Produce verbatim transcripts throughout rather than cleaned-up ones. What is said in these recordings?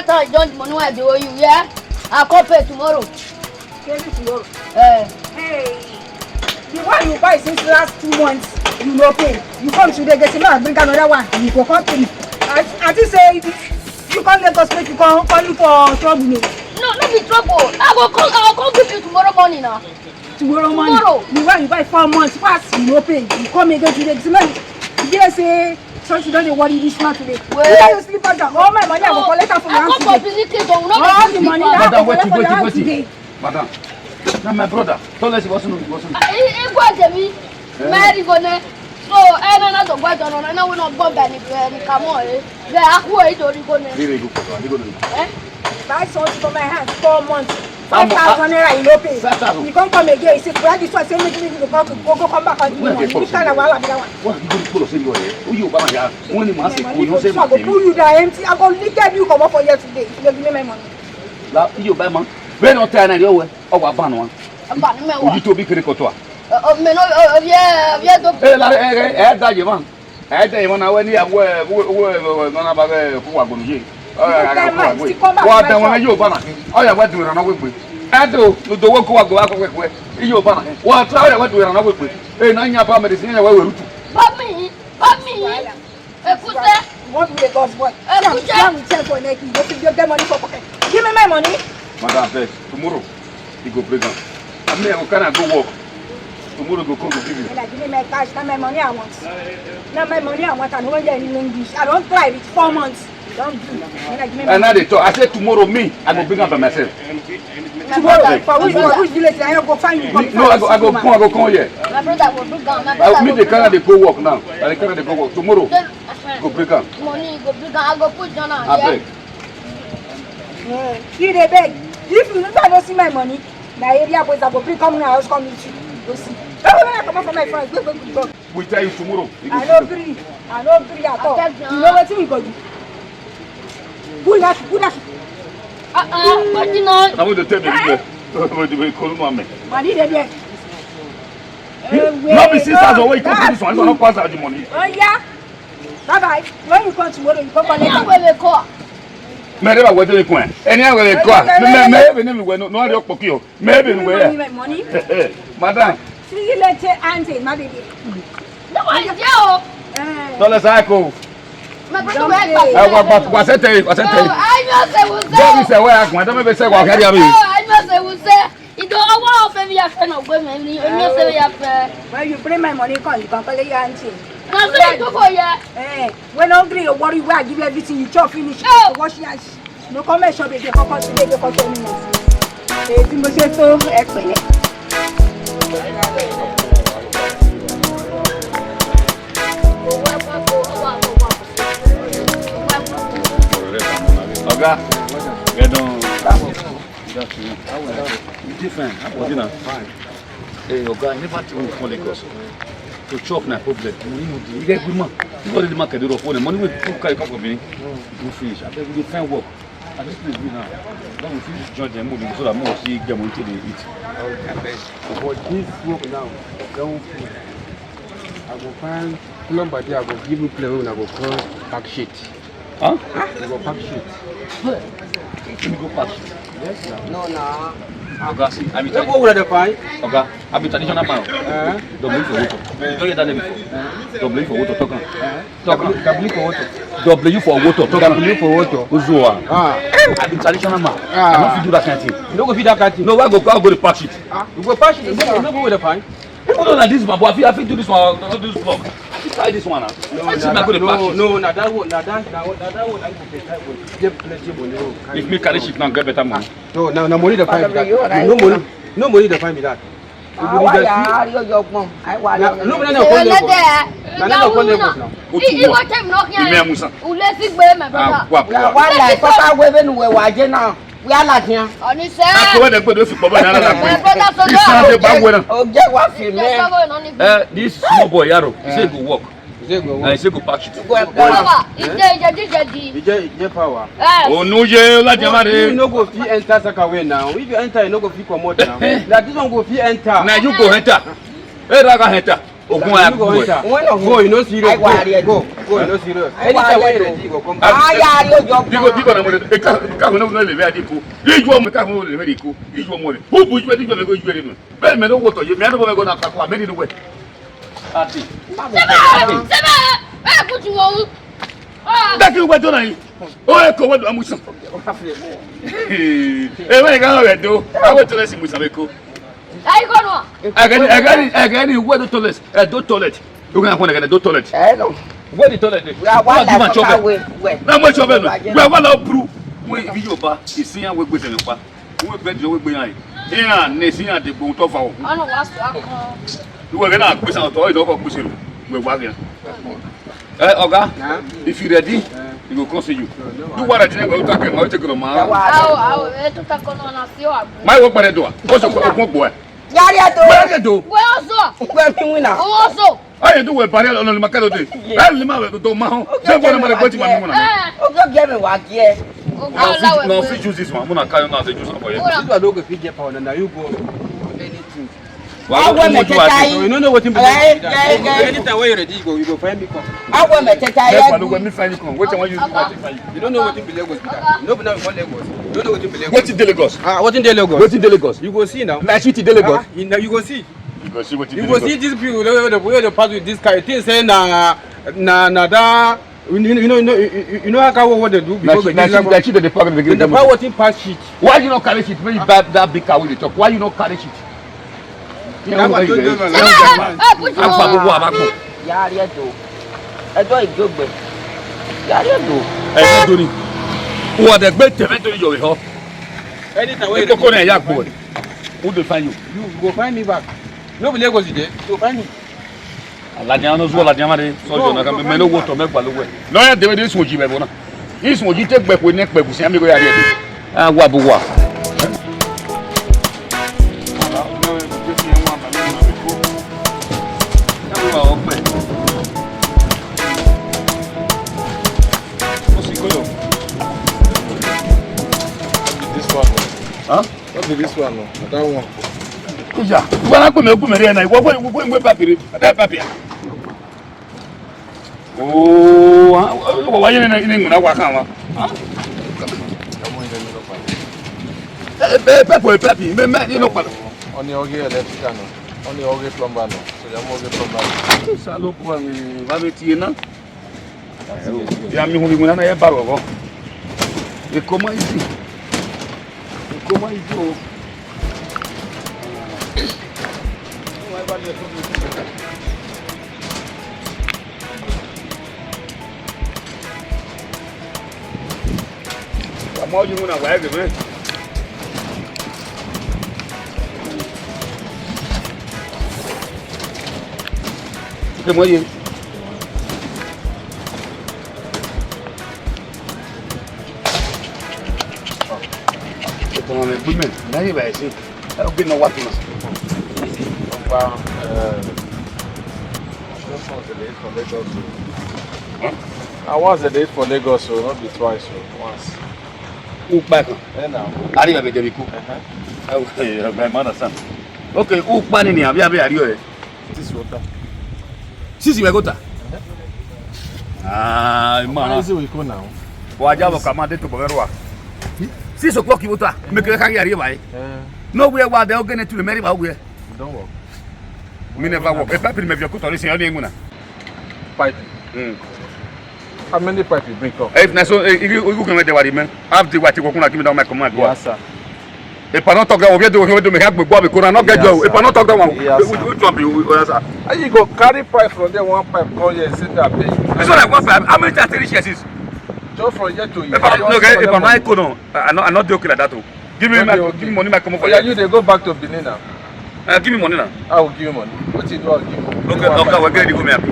So I don't money wey I dey owe you, yeah? I come pay tomorrow. Pay me tomorrow. Eh. Hey, the one you buy since last two months, you no pay. You come today, get him out, bring another one. You go come pay me. I, I think say you come Lagos, make you come, come look for trouble, me. No, no be trouble. I go come, I go come give you tomorrow morning now. Tomorrow morning. Tomorrow. The one you buy four months pass, you no pay. You come again today, this man, you hear say, so she don dey worry this man today. Wait. Where you sleep under? All my money, I go collect am for your hand today. All the money, I go collect for your hand today. Madam, na my brother. Don't let you go soon, go soon. He, he go to me. Eh? Marry go ne. So, eh, no, no, don't go down, no, no, we no go back, ni, eh, ni come on, eh. They are who are you doing go ne? Here you go, here you go. Eh? Buy something for my hand, four months. Five thousand naira, you no pay. Five thousand. You come, come again, you say, "Where this one?" Say, "Make me go, go, go, come back and give me money." Which kind of wahala be that one? What you go to say you are here? Who you buy here? When the man say, "Go," you say, "I go pull you down empty. I go lick you, come up for here today. If you don't give me my money." La, you buy man. When not time, you will. Ọ wa ban wa. Ọ ban mẹ wa. Oyi to bi kere kọtua. Ọ, ọ, mẹ nọ, ọ, ọ, viẹ, ọ, viẹ do. Ẹ, la, ẹ, ẹ, ẹ da ye man. Ẹ da ye man na wẹ ne ya wẹ, wẹ, wẹ, wẹ, wẹ, nọ na ba wẹ ku wa gbonu ye. Ọ, ya, ya, ku wa gbe. Wa da wọn yo ba na. Ọ ya wẹ du ra na wẹ gbe. Ẹ do, do wẹ ku wa gbe wa kọ wẹ. Iyo ba na. Wa tra ya wẹ du ra na wẹ gbe. Ẹ na nya ba medicine ya wẹ wẹ rutu. Ba mi, ba mi. Ekute. You want to be a boss boy? Ekute. Sit down with your boy, like, you go to get money for pocket. Give me my money. Madam, abeg, tomorrow, you go bring am. I mean, I go carry am go work. Tomorrow, go come, go give you. When I give me my cash, na my money I want. Na my money I want. I no want any English. I don try with four months. You don do. When I give me my money. And now they talk. I say tomorrow, me, I go bring am by myself. Tomorrow, for which, for which village I go find you? No, I go, I go come, I go come here. My brother go bring am. My brother go bring am. Me dey carry dey go work now. I dey carry dey go work. Tomorrow, go bring am. Money go bring am. I go put down am. Abeg. Eh, you dey beg. If you never no see my money, na area boys I go bring come una house come meet you. Go see. Don't worry, come out for my front. Go, go, go, go. We tell you tomorrow. I no gree. I no gree at all. You know wetin we go do? Pull that, pull that. Ah, ah, wetin o? Na we dey tell me. Wetin we call mama? Money dey there. No be six thousand wey you come put this one, this one no pass out the money. Oh yeah. Bye bye. When you come tomorrow, you come collect am. Where we dey call? Me dey ba we dey call. Any where we dey call. Me, me, me, me, no, no, no, Maybe we. Give me my money. Madam. See you later, auntie, my baby. No, I dey o. Eh. Tọlẹ sa ko. My brother, where you go? Wa, wa, wa, wa se te, wa se te. Oh, I know say we say. Don't be say where I go. Don't be say wa carry me. Oh, I know say we say. Ido, I want baby, I feel no good, man. You know say we have. When you bring my money, come, you can call your auntie. No, say you go for here. Eh, when hungry, you worry, where I give you everything, you chop finish. Oh. Wash your hands. No comment, show me the focus today, the focus on me. Èyí tí mo ṣe tó ẹ pẹ̀lẹ́. Oga, get down. Good afternoon. You dey fine? How are you? Fine. Hey, Oga, I never think we come Lagos. To chop na problem. Money no dey. You get good man. You go to the market, dey rough. Money wey you carry come for me, you finish. Abeg, we dey find work. At this place we now, then we fit join them more so that more see get money to dey eat. Okay, abeg. But this work now, don full. I go find plumber there, I go give him plumber, I go come pack shit. Huh? You go pack shit. You go pack shit. Yes, sir. No, na. Oga, see, I be. What would I find? Oga, I be traditional man. Uh-huh. W for water. You don't hear that name before? Uh-huh. W for water. Talk am. Uh-huh. Talk am. W, W for water. W for water. Talk am. W for water. Uzuwa. Ah. I be traditional man. Ah. I no fit do that kind of thing. You no go fit that kind of thing. No, why go, why go dey pack shit? Ah, you go pack shit. You no go, you no go with the fine. Even though na this man, but I fit, I fit do this one, do this work. I fit carry this one now. No, na that one, na that, na that one, na that one, na that one. Get plenty money, oh. If me carry shit now, get better money. No, na, na money dey find me that. No money, no money dey find me that. Ah, why ya, how you, your mom? I want. No, no, no, no, come Lagos. No, no, no, come Lagos now. He, he want him not here. Ime Musa. Ulesi gbe, my brother. Ah, wa, wa. Wa, wa, like, Papa, we, we, we, wa, je now. We are like here. Oni se. That's why they go do football, but they are like. My brother, so this one, they back winner. Oh, get what you mean? Eh, this small boy, Yaro, he say go work. He say go work. Eh, he say go pack shit. Go, go. Power. Ije, ije, ije, ije. Ije, ije power. Yes. Oh, no, yeah, like, you no go fit enter Sakawe now. If you enter, you no go fit comot now. Now this one go fit enter. Now you go enter. Hey, Raga, enter. Ogun ya go. Go, you no see. Go, go. Go, no serious. Anytime wey you ready, you go come back. Ah, yeah, you jump. Digo, digo na mo le. E ka, ka mo no le ve adiko. Iju ọmọ, ka mo le ve adiko. Iju ọmọ le. Who put you, iju ọmọ, go iju ọmọ. Bẹ́ẹ̀ mẹ no wo tọ ye, mẹ no wo mẹ go na takwa, mẹ ni no we. Ati. Sebe, sebe, ẹ kutu wo. Daki we do na yi. O e ko we do amusan. E we ga we do. A we to le si musan be ko. Ai ko no. Agani, agani, agani we do toilet. E do toilet. U ga ko na do toilet. Eh no. We di toilet. We are one like we we. Na mo cho be no. We are one of bru. We bi yo ba. Isin ya we gbe se pa. Uwegbe ẹdẹ uwegbe iran, iran ne ẹse iran degbe otọ va o. Ọnọ wa sua kọn. Uwegbe na gbesa otọ, ọ i dọkọ gbese ro, uwegbe wa ghian. Eh, Oga, if you ready, you go come see you. Do what I tell you, you take it, man. Ao, ao, e to ta kọn na si o agbo. Ma wo pare do a. Ko so ko gbọ ẹ. Yari ẹ do. Yari ẹ do. Wẹ ọzọ. Wẹ mi wina. Ọzọ. Aye du wẹ bari ọnọ ni ma kẹrẹ ode. Ẹ lima wẹ do ma họn. Bẹ wẹ na ma rẹ gbẹti ma mi mu na. Oge oge me wa giẹ. Na fit use this one. Mu na carry na say use am for here. This one no go fit get power na, na you go anything. Wa go me teta yi. You no know wetin be. Anytime wey you ready, you go, you go find me come. Awo me teta yi. Never look when me find you come. Wetin I wan use my thing find you? You no know wetin be Lagos be that. No be now we come Lagos. You no know wetin be Lagos. Wetin dey Lagos? Ah, wetin dey Lagos? Wetin dey Lagos? You go see now. Na shit dey Lagos. Ah, you know, you go see. You go see wetin dey Lagos. You go see these people wey dey, wey dey pass with this car. You think say na, na, na that, you know, you know, you know, you know how car wey dey do before. Na shit, na shit, na shit dey pack. Dem dey pack wetin pass shit. Why you no carry shit? When you buy that big car wey dey talk, why you no carry shit? That one too dey. Afa gbogbo abakọ. Yari ẹ do. Ẹ do igiogbe. Yari ẹ do. Ẹ do ni. Wọ́n dẹ̀ gbé tẹ̀mẹ́tò yọ̀ wẹ̀ họ. Anytime wey you koko na ya gbo. Who dey find you? You go find me back. No be Lagos you dey. You go find me. Aladian no zuwa aladian mare. So you na ka me no wo to me gba lo we. Lawyer dey wey dey sun oji me bona. Isun oji te gbe ku ne kpe ku se mi go ya re. A wa bu wa. This one. Huh? What be this one? No? That one. Kuja. Wala ku me ku me re na. Wo wo wo wo papi re. That papi. Oh, wa ye ne ne nguna wa kan wa. Eh, pe pe pe pe me me ni no pa. Ọni ọghe electrician nọ, ọni ọghe plumber nọ, so ya mu ọghe plumber nọ. Sa lo ku mi va be tie na. Ya mi hu bi nguna na ye ba ghọghọ. E ko ma isi. E ko ma isi o. Vamos, yo, una hueá que ve. ¿Qué muelle? Como me fui, me, nadie va a decir. Ẹ gbe nọ wa tuma. Ọkpa, eh, those ones dey for Lagos o. Huh? Ah, once they dey for Lagos o, no be twice o, once. Ukpa kan. Eh, now. Ari ba be de biku. Uh-huh. Oh, eh, my mother son. Okay, ukpa ni ni abi abi ari o. This water. Sisi we go ta. Ah, man. Easy we go now. Wa ja bo ka ma de to bo rua. Six o'clock you water. Make ka ya ri ba. Eh. No we wa de ogene tu le meri ba we. Don't work. Me never work. E pipe me via kuto ni se ni nguna. Pipe. Mm. How many pipe you bring come? If na so, eh, you, you can make the worry, man. Have the what you go kuna give me down my command. Yes, sir. If I don't talk that, we do, we do me have gbogbo abi kona no get you. If I don't talk that one, yes, we, we, we drop you, we, we answer. And you go carry pipe from there, one pipe come here, sit there, pay. It's not like one pipe. How many times three years is? Just from here to here. If I don't, no, okay, if I don't, I could no. I, I not, I not dey okay like that too. Give me my, give me money, my come for you. Yeah, you dey go back to Benin now. Uh, give me money now. I will give you money. What you do, I'll give you. Okay, okay, we get it, go me happy.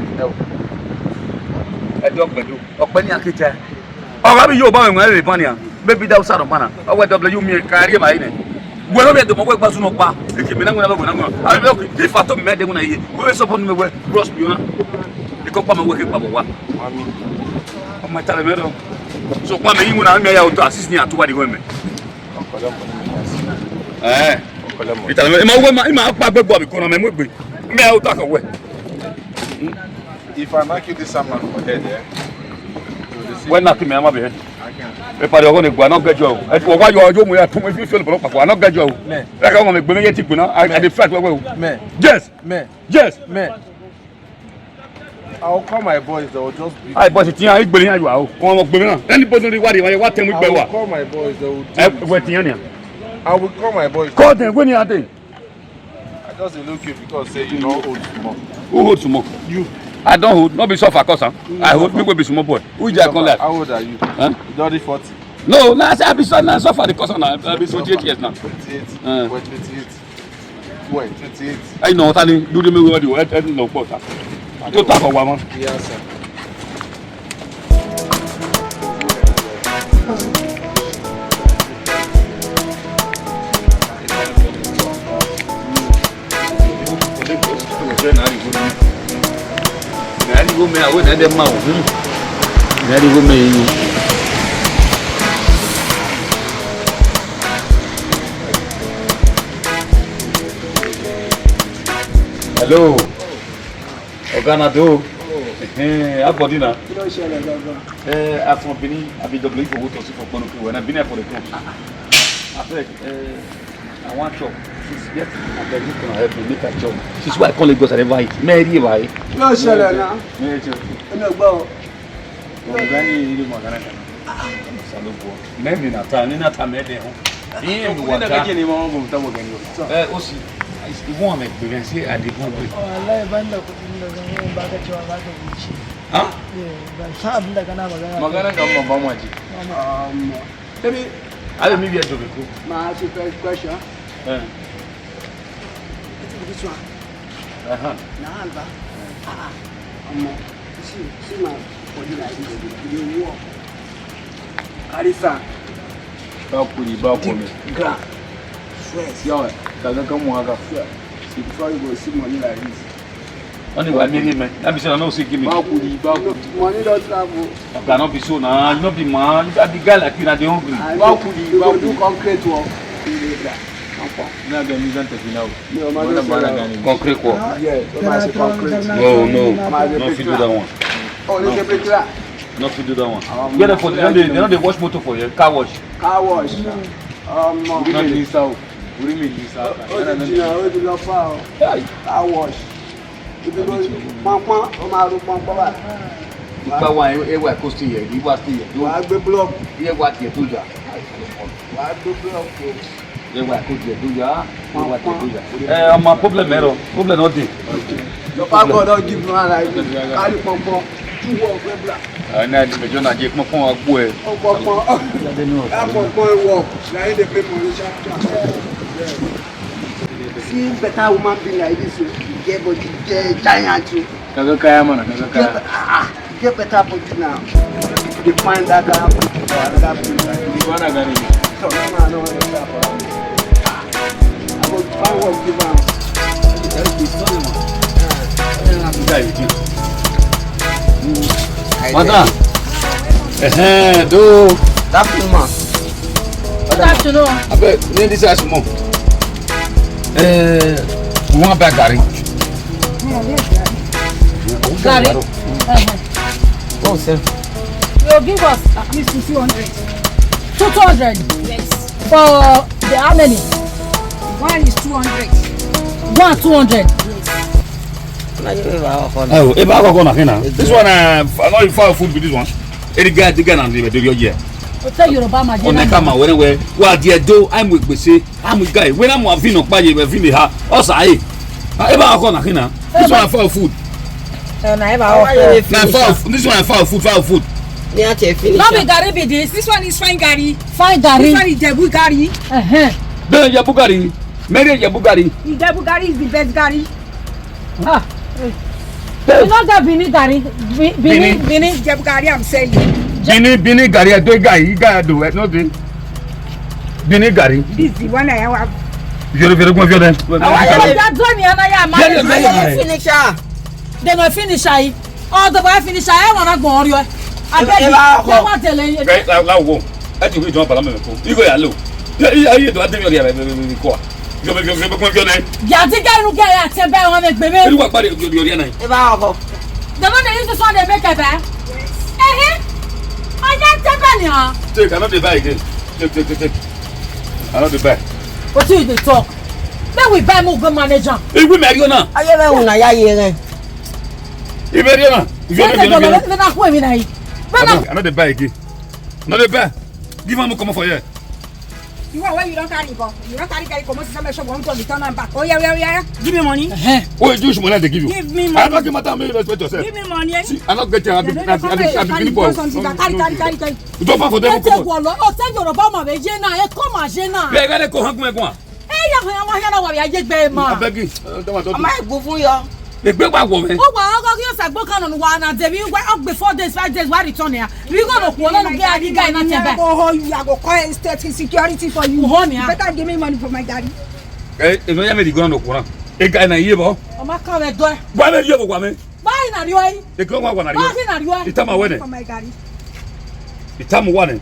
Ẹ dọgbe do. Ọpẹ ni akita. Ọgha bi yo ba wọn ẹ ba nia. Baby da usa do bana. Ọ wẹ W mi ka ri ma ine. Wẹ no be do mo wẹ gba sunu pa. Eke mi na ngona lo na ngona. A be okay. If I told me de ngona ye. Wẹ so pon me wẹ. Bros bi na. Iko pa me wẹ ke pa bo wa. Mami. Ọmọ ta le me do. So pa me yin ngona me ya o to assist ni atu wa di go me. Ọkọlọmọ ni mi ya si. Eh. Ọkọlọmọ. Ita me ma wẹ ma ma pa gbegbo abi kona me mu egbe. Me ya o ta ko wẹ. If I knock you this hammer for head, eh? Wẹ na ki mẹ ma vbe head. I can. Epare ọghọ ne gua nọ gẹjọ o. Ẹ tu ọwa yọ ọjọ mu ya tu mu ifi ifi olubọlọ kpakpa nọ gẹjọ o. Mẹ. Ẹ ka wọn mẹ gbẹmẹ ye ti gbẹna. I, I dey fight well well o. Mẹ. Yes. Mẹ. Yes. Mẹ. I will call my boys, they will just beat. Ai boys tian igbele yan yua o. Wọn mọ gbẹmẹ na. Anybody no dey worry, wọn wa tẹ mu I igbe will wa. Call my boys, they will do Ẹ it. Wẹ tian ni. I will call my boys. Call them when you are there. I just dey look you because say you don old small. Who old small? You. I don old, no be suffer cause am. I old, me wey be small boy. Who you come like? How old are you? Huh? You don reach forty. No, na say I be so, na suffer the cause am na. I be twenty-eight years now. Twenty-eight. Uh. Well, twenty-eight. Well, twenty-eight. I know, Tani, do the me wey do, I, I know, but, uh, to talk about one. Yes, sir. Hello. Oga na do. Ẹhẹn, how body na? Kí ló ń ṣẹlẹ̀ gangan? Eh, I'm from Benin. I be W for Wotosi for Kponoke. When I been here for the club. Abeg, eh, I wan chop. Since yesterday, I beg you to help me make I chop. Since why I come Lagos, I never eat. Mary, why? Kí ló ń ṣẹlẹ̀ náà? Mary, chop. Èmi ò gbọ́ o. Ọ̀gá ní ilé mọ̀ gánà gánà. Salobo. Mẹ́rin náà ta, ní náà ta mẹ́rin hàn. Bí èmi wà ká. Eh, ó sì, ìwọ̀n àmì experience, I dey go with. Wallahi, ban da kuɗi, da zan yi in baka cewa za ka yi ci. Ha? Eh, ban san abin da kana magana. Magana kan babban waje. Um, maybe. I don't need to be cool. Ma ask you first question. Eh. Wetin be this one? Uh-huh. Na alba. Ah, ah. Omo, you see, see my body like this, e dey work. Carry sand. Ba kuɗi, ba komai. Dig ground. First. Yawa, kaga kan mu haka. Yeah. See, before you go see money like this. Only one million, man. That be say, I no see give me. Ba kuɗi, ba kuɗi. Money don travel. Oga, no be so na. You no be man. I be guy like you, na dey hungry. Ba kuɗi, ba kuɗi. You go do concrete work. Na ga ni zan tafi nawo. Concrete wall. Yeah, ma say concrete. No, no. No fit do that one. Oh, they say bricklayer. No fit do that one. Um, where they for? They no dey, they no dey wash motor for here. Car wash. Car wash. Um, no dey sell. What do you mean, dey sell? Oh, the original, oh, the local. Hey. Car wash. Ibi ló pọnpọn, ó máa ru pọnpọn báyìí. Ipa wa, ẹ wà kó sí yẹ, ìwà sí yẹ. Wàá gbé búlọ̀kù. Ẹ wà tiẹ̀ tó yà. Wàá gbé búlọ̀kù. Ẹ wà kó tiẹ̀ tó yà. Ẹ wà tiẹ̀ tó yà. Ẹ, ọmọ, problem ẹ rọ, problem náà dé. Your pastor don give you one like this. Carry pọnpọn, two work, regular. Ẹ náà di mẹjọ náà jẹ pọnpọn wa gbó ẹ. Pọnpọn, that pọnpọn work, na him dey pay money sharp sharp. See better woman being like this, oh. You get body, you get giant, oh. Kaga kaya mana, kaga kaya. Get, ah, ah, you get better body now. You dey find that kind of body for another place like this. Di bana gani. So, no, no, no, no, no, no. Ah, I go find work give am. Madam. Eh, do. That woman. Good afternoon. Abeg, name this house more. Eh, we wan buy garri. Garri? Uh-huh. Oh, sir. You give us at least two hundred. Two hundred? Yes. For the how many? One is two hundred. One two hundred? Yes. Oh, eba kọkọ na kina. This one, uh, I know you found food with this one. Eri guy, the guy na the the year. O tell Yoruba ma je. Ona kama were we. Wa die do, I'm with gbese. I'm with guy. When I'm a vino pa ye, vino ha. Osa eh. Ah, eba kọkọ na kina. This one found food. Eh, na eba o. Na found, this one found food, found food. Ni a te finish. No be garri be this. This one is fine garri. Fine garri. This one is Ijebu garri. Uh-huh. Then Ijebu garri. Mary Ijebu garri. Ijebu garri is the best garri. Ah. You no get Benin garri. Be-, Benin, Benin. Benin. Ijebu garri, I'm saying. Benin, Benin garri, I do garri, you guys do it, no dey. Benin garri. This is the one I have. Very, very good, very. Oh, yeah, yeah, yeah. Very, very. Finish her. They no finish her. All the boy finish her. I wanna go on you. I beg you. They want to lay you. Right, now, now go. Ẹ ti wí ìjọba bàbá mi kú. Igo ya lo. Ye, ye, ye, do adé mi ọ̀rẹ́ rẹ̀, rẹ̀, rẹ̀, rẹ̀, kọ́. Yọ, yọ, yọ, yọ, yọ, yọ, nẹ. Yàtí kẹnu kẹ ya tẹ bẹ́ẹ̀ wọn lè gbé mi. Irú wa pàdé yọ, yọ, yọ, nẹ. Ẹ bá ọkọ. The one they use this one they make ebe. Eh eh. I can't take any, huh? Take, I no dey buy again. Take, take, take, take. I no dey buy. Wetin you dey talk? Make we buy, make we go manage am. Iwe mi ariọ na. Aye, me una ya ye ren. Iwe ariọ na. Iwe ariọ na. Wetin na ku emi na yi? I no, I no dey buy again. No dey buy. Give am, comot for here. The one wey you don carry go, you don carry, carry comot inside my shop, want to return am back. Oh yeah, yeah, yeah, yeah. Give me money. Uh-huh. Oh, you use money, they give you. Give me money. I don't give matter, make you respect yourself. Give me money. See, I not get you. I be, I be, I be, I be, carry, carry, carry, carry. You don't fall for them. Ete wọlọ, o se Yoruba ma be ye na, e ko ma ye na. Yeah, you gotta go hang me, go on. Eh, ya, ya, ya, ya, ya, ya, ye gbe ma. I beg you. Uh, don't, don't. Am I go for you? Egbe wa wọ mwẹ. Ọ wa ọgọ ghi Osagbo kan nọ, wa na de vbe wa, ọ gbe four days, five days, wa return ya. Vbe igho ne okhuo nọ, ne u gbe a ghi ga na te ba. I go hold you, I go call state security for you. Uhọ nia. You better give me money for my garri. Eh, e no ya me di igho ne okhuo na. E ga na ye bo. Ọ ma kan vbe do. Wa me ye bo wa me. Ba i na rio yi. E ko wa wa na rio. Ba i na rio yi. Itama wene. For my garri. Itama wene.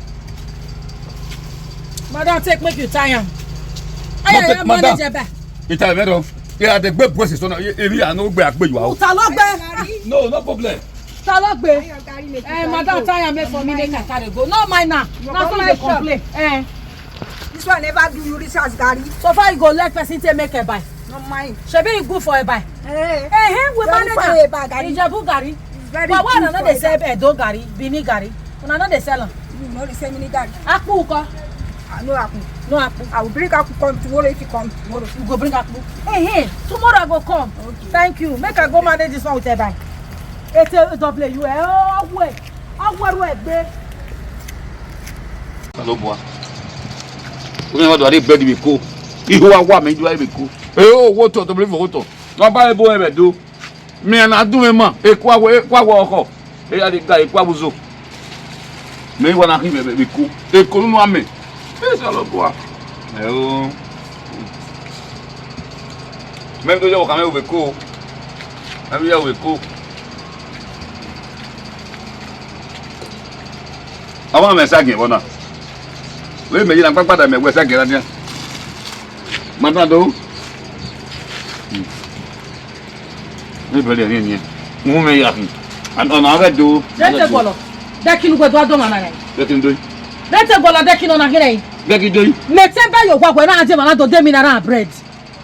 Madam, take, make you tie am. Aye, madam. Manage ba. Itama do. Yeah, the great voices, so now, if you are no gbe agbe you are. Ta ló gbé? No, no problem. Ta ló gbé? Eh, madam, tie am for me, make I carry go. No mind now. Na so dey complain. Eh. This one never do you this as garri. So far you go let person take make eba. No mind. Shebi e good for eba. Eh. Eh, eh, we manage am. Ijebu garri. It's very good for eba. But why una no dey sell Edo garri, Benin garri? Una no dey sell am. You no dey sell mini garri. Akpu ko? Ah, no akpu. No akpu. I will bring akpu come tomorrow if you come tomorrow. You go bring akpu. Eh, eh, tomorrow I go come. Okay. Thank you. Make I go manage this one with eba. Ete W, eh, oh, wait. Awẹrhuẹgbe. Osanobua. Uwẹ wa do a rre bread vbe eko. Iho wa wa mẹ, ijo a rre vbe eko. E o, wo otọ, tobọ vbe otọ. Wa ba ebo ẹmwẹ do. Mẹ na dun mwẹ ma, eku awẹ, eku awẹ ọkhọ. E ya de ga eku awuzo. Mẹ wa na khin vbe, vbe eko. Eko nunu amẹ. Osanobua. Ẹ o. Mẹ do yọ ọkhan mwẹ vbe eko. Mẹ do yọ vbe eko. Ọmwa mẹ sa giẹn vbọ na. Vbe mẹ ye na gbagba da mẹ wẹ sa giẹn na dian. Ma dan do. Vbe bẹrẹ ẹre niẹn. Uhunmwu mwẹ ya khin. Ọna ghẹ do. Dẹte guọlọ. Dẹkinu wẹ do a dọ ọmwa na rẹn. Dẹkinu do. Dẹte guọlọ, dẹkinu ọna khin rẹn. Dẹkinu do. Mẹ te ba ye owa wẹ na dẹ emwa na do de mi na ra bread.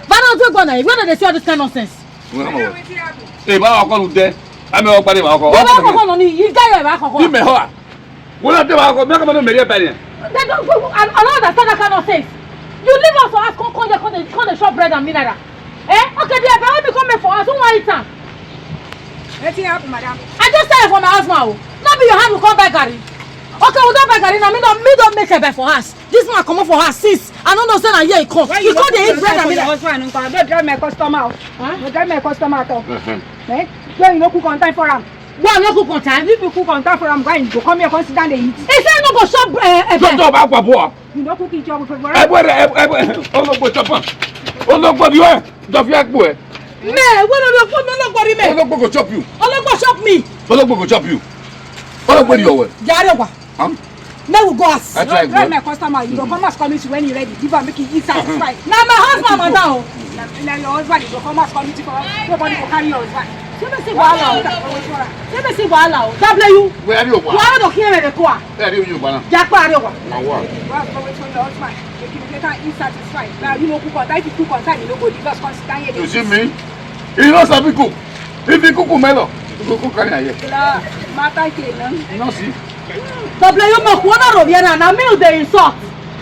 Vbe a na do egbe ọna, where they dey see all this kind nonsense? Wẹ ma wẹ. E ba wa kọ lu dẹ. A mẹ wa kpari ma kọ. Wẹ ba kọkọ nọ ni, you get your ba kọkọ. Di mẹ họ a. Wẹ na de wa kọ, mẹ kọ ma no mẹ ye ba ni. They don't, I, I don't understand that kind of things. You leave us for us, come, come here, come dey, come dey chop bread and mineral. Eh? Okay, the eba wey we come make for us, who wan eat am? Wetin happen, madam? I just tell you for my husband o. No be your hand we come buy garri. Okay, we don buy garri now, me don, me don make eba for us. This man comot for house since. I no know say na here he come. He come dey eat bread and mineral. Husband, no drive my customer out. Huh? No drive my customer at all. Uh-huh. Eh? When you no cook on time for am. Why you no cook on time? If you cook on time for am, why you go come here, come sit down dey eat? He say he no go chop, eh, eh, Chop, chop, akwa boy. You no cook it, chop for, for Ebo, ebo, ebo, ologbo chop am. Ologbo di we. Don't fear, boy. Me, we no, no, no, no, no, no, no. Ologbo go chop you. Ologbo chop me. Ologbo go chop you. Ologbo di we. Jare wa. Huh? Make we go house. I try. Drive my customer. You go come as coming to when you ready. Give am, make him eat satisfied. Na my husband, madam o. Na, na your husband, you go come as coming to for. Nobody go carry your husband. Say me see wahala o. Say me see wahala o. W. Where are you? Wa do kiyan me ko a. Where are you, bana? Japa are wa. Na wa. Go as coming to your husband. Make him get am eat satisfied. Now you no cook on time. If you cook on time, you no go leave us come sit down here. You see me? He no sabi cook. If he cook, Melo, he go cook carry am here. La, matter kenan. You no see? W, mo kuo na ro vbe na, na me you dey insult.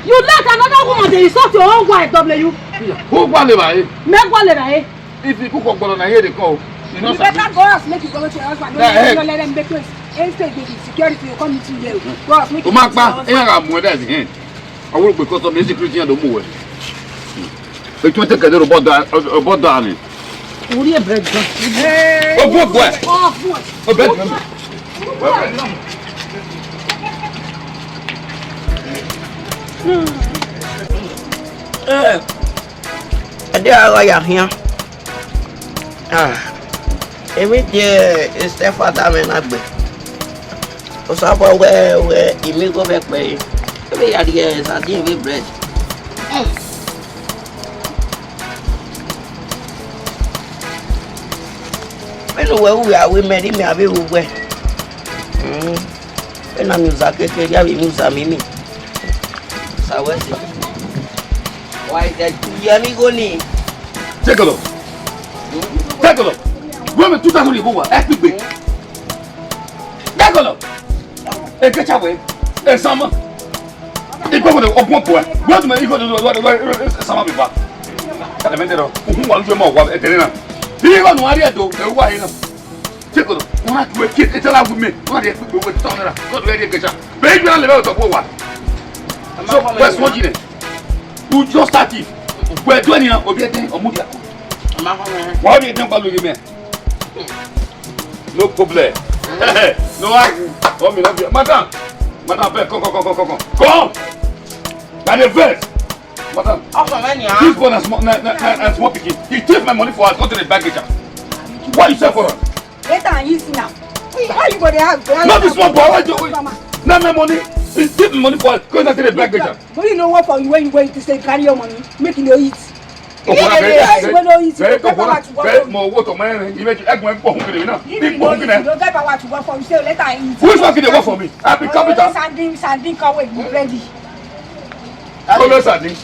You let another woman dey insult your own wife, W. Who gua le ba e? Me gua le ba e. If he cook ogbolo na here dey call. You no sabi. You better go house, make you go with your husband. No, yeah, let, hey, no let them make noise. Instead, baby, security, you come meet you here. Go house, make you go with your husband. O ma pa, e ya ga mu e da zi hen. Awurogbe custom, e security yan do mu wẹ. Etu ẹtẹ kẹdẹ robọ da, robọ da ni. Uri e bread gan. Hey, o bu ọgbọ ẹ. Oh, boy. O bread gan. Eh, ẹdẹ a gha ya khian. Ah, emwi die stepfather mwẹ na gbe. Osanobua wẹ, wẹ, I miẹn igho vbe ẹkpẹre. Ebe ya rhie sardine vbe bread. Mm. Vbe Eno wẹ ru wẹ a wẹ mẹ, rhie mẹ avbe ru wẹ. Mm. Ena miẹn uza keke, rhie avbe miẹn uza miẹn mẹ. Sa wẹ si. Wa ye, ye mi igho ni. Take a look. Take a look. Wẹ mẹ two thousand igho wa, ẹ kpigbe. Take a look. Ekecha wẹ, esama. Igho wẹ ọgbọn bọẹ. Wẹ tu mẹ igho do do do do esama bi ba. Kàdé mẹ dẹrọ. Uhun wa lujọ ma wa ẹdẹrẹ na. Igho nu a rhie do, ẹ wa he na. Take a look. Wọn a tu ẹ kí ẹ tẹ́lá wí mẹ. Wọn a rhie kpigbe wẹ two thousand naira. Kọ́ do ẹ rhie ekecha. Bẹ́ẹ̀ ju ẹ na lè bẹ́ẹ̀ tọ́ bó wa. So, wẹ sọ jì nẹ. You just start it. Wẹ do ẹni na, obi ẹdẹ, ọmọ dia. Wa obi ẹdẹ gba lórí mẹ. No problem. No, I, oh, me love you. Madam, madam, come, come, come, come, come, come. Come. By the verse. Madam, this boy na small, na, na, na, na small pikin. He thief my money for us, go to the bank agent. What you sell for us? Later and easy now. How you go dey ask? No, this small boy, what you, na my money. He thief my money for us, go to the bank agent. But you know what for you when you, when you say carry your money, make you no eat. Okpona bẹẹ, bẹẹ, bẹẹ, okpona bẹẹ, mọ owó tọ mọ ẹrin, imagine ẹgbọn ẹgbọn ọhún kìnìún náà. If you no eat, you no get power to work for you. Say later I eat. Who is working dey work for me? I be carpenter. Only sardine, sardine come with bread. Only sardine.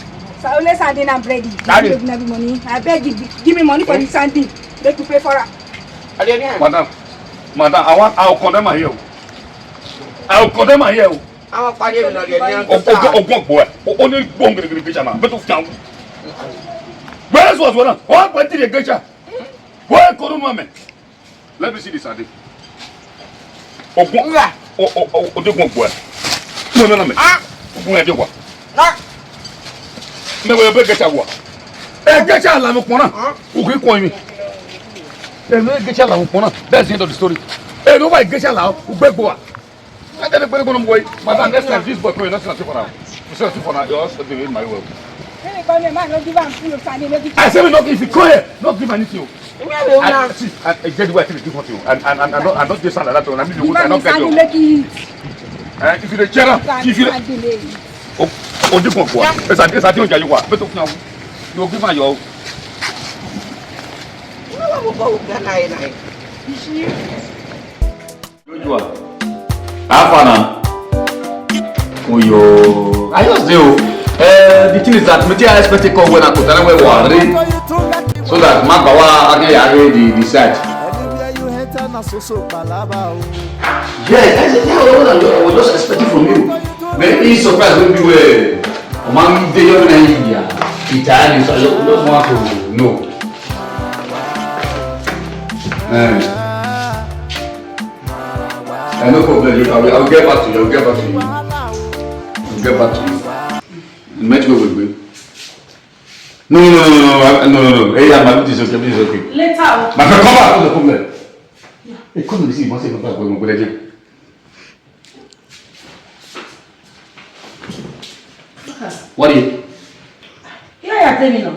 So only sardine and bread. Daddy. Give me money. I beg you, give me money for the sardine. Make you pay for am. Madam, madam, I want, I will condemn her here. I will condemn her here. Àwọn parí èmi náà lè ní ọgbọ́n. Ọgbọ́n ọgbọ́n ọgbọ́n ẹ̀. O ní gbọ́n gírígírí gíjà náà. Bẹ́ẹ̀ tó fi àwọn. Where is was one? Wọ́n pẹ̀ tìrì gíjà. Wọ́n kọ́ ló mọ̀ mẹ́. Let me see this ade. Ọgbọ́n. Nga. O o o o de gbọ́n ọgbọ́n ẹ̀. Mo nọ na mẹ. Ah. Ọgbọ́n ẹ̀ de wa. Nga. Mẹ wẹ bẹ gíjà wa. Ẹ gíjà la mo pọn na. Ah. O kì í kọ mi. Ẹ mẹ gíjà la mo pọn na. That's the end of the story. Ẹ ló wá gíjà la o gbẹ gbọ wa. I tell you, madam, next time this boy come, you not sit for now. You sit for now. You also do it my way. I say we not, if you come here, not give anything. I, see, I, I get the way I take give to you, and and and I don't, I don't just sound like that. I mean, you, I don't get you. Eh, if you dey cheer up, if you, oh, oh, this one go. It's a, it's a thing you want. But now you give my your. Joshua, how far now? Oyo, I just dey o. Eh, the thing is that me too, I expect a call when I go tell them where we are, so that my power, I can hear the, the site. Everywhere you enter, na so so palava o. Yes, I said, yeah, well, I was just expecting from you. Maybe surprise will be where. Oman, they don't know India. Italian, so I just, just want to know. Eh. Eh, no problem. You, I will, I will get back to you. I will get back to you. I will get back to you. Met me with me. No, no, no, no, no, no, no, no. Hey, yeah, my, it's okay, it's okay. Later. My friend, come back. No problem. Yeah. Hey, come and see. Must say, no problem. What are you? Yeah, yeah, tell me now.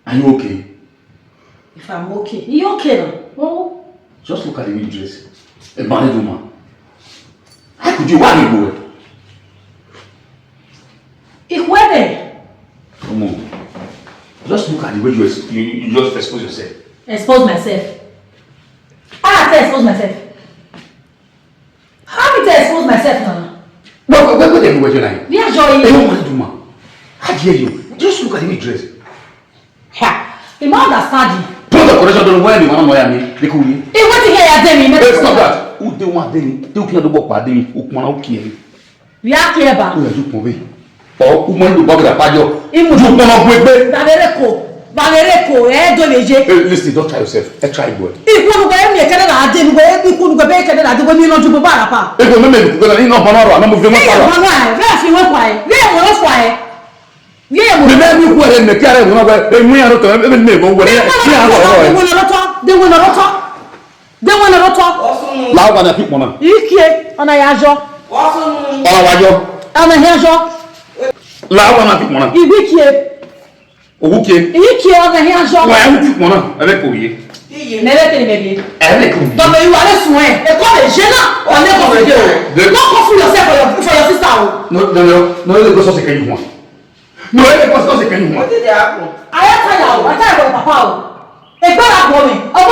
Are you okay? If I'm okay, you okay now? Oh. Just look at the way you dress. A married woman. How could you? Why you go? Ikhwẹdẹ. Come on. Just look at the way you, ex- you, you just expose yourself. Expose myself? How I expose myself? How me to expose myself now? Wait, wait, wait, wait, wait, wait, wait. Hey, you married woman. How dare you? Just look at the way you dress. Ha! You no understand it. Point of correction, don't wear me, man, no, I mean, they cool me. Hey, what you hear, Ademi? Hey, stop that. Who they want, Ademi? They can do work, Ademi. Who can, who care? We are clear, ba. Who are you, Kobe? Or who want to bother the pajo? Imu. You come up with me. Babereko. Babereko, eh, do meje. Hey, listen, don't try yourself. Eh, try boy. Ikunu gbe mi ekene na Ademi, gbe ikunu gbe be ekene na Ademi, mi no ju bo barapa. Hey, go, me, me, go, no, no, no, no, no, move your mouth. Hey, mama, where if you want why? Where you want why? Ye mo. Mẹ mẹ mi ku ẹrẹ mẹ kí ara ẹ̀wọ̀n náà wẹ, ẹ mú yàrá tọ̀, ẹ mẹ mẹ wọ, ẹ mú yàrá tọ̀. Wọ́n náà lọ́tọ́, de wọ́n náà lọ́tọ́, de wọ́n náà lọ́tọ́. Làwọn kan náà fi pọ̀nà. Ikie, ọ̀nà yà jọ. Ọ̀nà wà jọ. Ọ̀nà yà jọ. Làwọn kan náà fi pọ̀nà. Ìwé kie. Owó kie. Ìwé kie, ọ̀nà yà jọ. Wà á fi pọ̀nà, ẹ bẹ kò yé. Mẹ bẹ kele mẹ bi. Ẹ bẹ kò yé. Tọmọ ìwà lè sùn ẹ, ẹ kọ́ lè ṣe náà, ọ̀nà kò fẹ́ dé o. Don't come fool yourself for your, for your sister o. No, no, no, no, no, go so second one. No, ẹ lè kọ́ sí ọ̀sẹ̀ kẹ́yìn wọn. Wetin dey happen? Ayé tayà o, ayé tayà o, papa o. Ẹgbẹ́ ra bọ̀ mi, ọmọ